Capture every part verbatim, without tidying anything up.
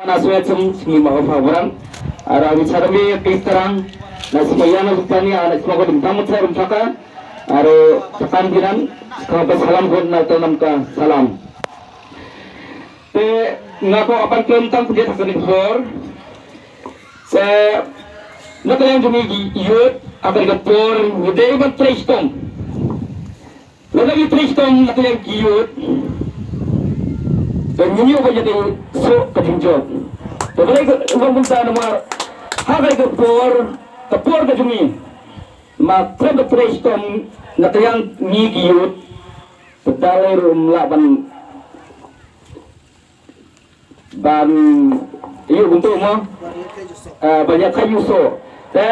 Na suya chung simi ma fa buran. Ara mi charmi ki terang. Na sima yana supani ana sima ko dum tamu charum chaka. Aro chakan dinan. Kau pa salam ko na tanam ka salam. Te nga ko apan kem tang dia takani por. Se na kalian jumi yut akan ka por ni dei ban trei stom. Lada ngi trei stom na ka liang ki ïud, te ngi ïoh ba ïadei soh ka jingjop. Te balei ka long kumta namar ha ka por, ka por ka jong ngi. Ma khlem da trei stom na ka liang ngi ki ïud, te da lei ruh ym lah ban ban ïoh kumto mo. Ah, ban ïa kha ïoh soh. Te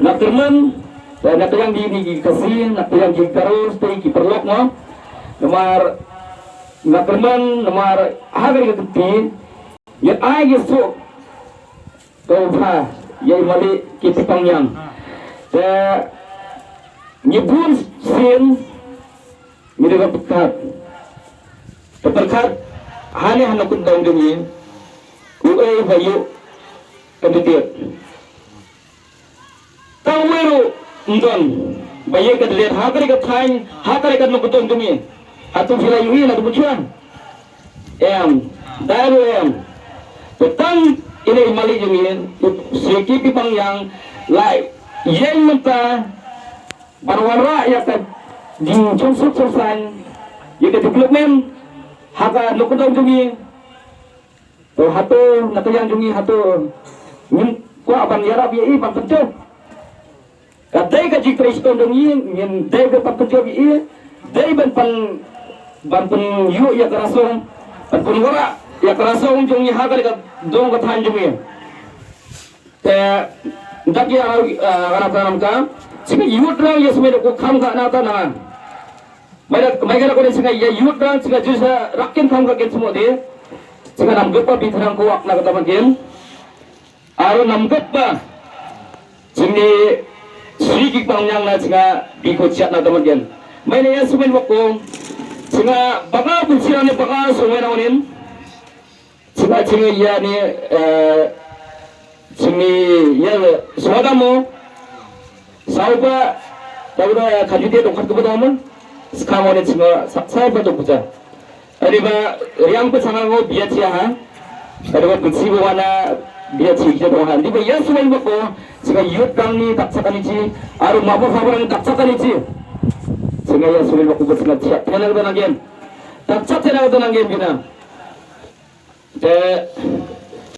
nga kyrmen, te nga kyrmen di ni ki Khasi, nga kyrmen ki Garo, te ki paralok mo. Namar nga kyrmen, namar ha ka ri ka kti, ïa ai ïa soh ka u bha ïa i malik ki tipang ñiang. Te ngi bun sien ngi dei ban pyrkhat. Te pyrkhat hangne ha nongkyndong jong ngi, uei ba ïoh candidate. Tang uei ruh ym don ba ïoh candidate ha kane ka thaiñ, ha kane ka nongkyndong jong ngi. Hato phi la ïohi na ka bynta? Em, da ruh em. Te tang ine i malik jong ngi, u Sri K P Pangñiang, la ïeng mynta ban wanrah ïa ka jingshong suk shong saiñ, ïa ka development ha ka nongkyndong jong ngi. To hato na ka liang jong ngi hato ngim kwah ban ïarap ïa i ban pynjop. Ka dei ka jingtrei stom jong ngi, ngin dei ban pynjop ïa i, dei ban pyn, ban pynïoh ïa ka rasong, ban pynwanrah ïa ka rasong jong ngi ha ka dei ka dong ka thaiñ jong ngi. Te dak ïa, ah, ka na ka na ka. Simi ïoh rang ïa simi da ku kham ka na ka na. Mai da, mai ka na ko ni singa ïa ïoh rang singa ju sa rakin kham ka kin simo de. Singa nam gep ba bi thrang ko wak na ka taman kin. Aro nam gep ba. Simi Sri K P Pangñiang na singa bi ko chiat na taman kin. Mai na ïa simi wak ko. Singa banga pun singa ni banga so mai na onin. Singa singa ïa ni, eh, singa ïa le, swadamo. Sauba, tauda khajuti dong khat kebetulan. Sekarang ni singa sa-, sauba tu puja. Ari ba riang pe sangang ngo biya cia ha. Ari ba pensi ba wana biya cia kita dong ha. Di ba ïa suai ba ko, singa yut kang ni tak sakani ci. Aru mabu sabar ni tak sakani ci. Singa ïa suai ba ko singa cia. Tiada kata nanggen. Tak sak tiada kata nanggen bina. Te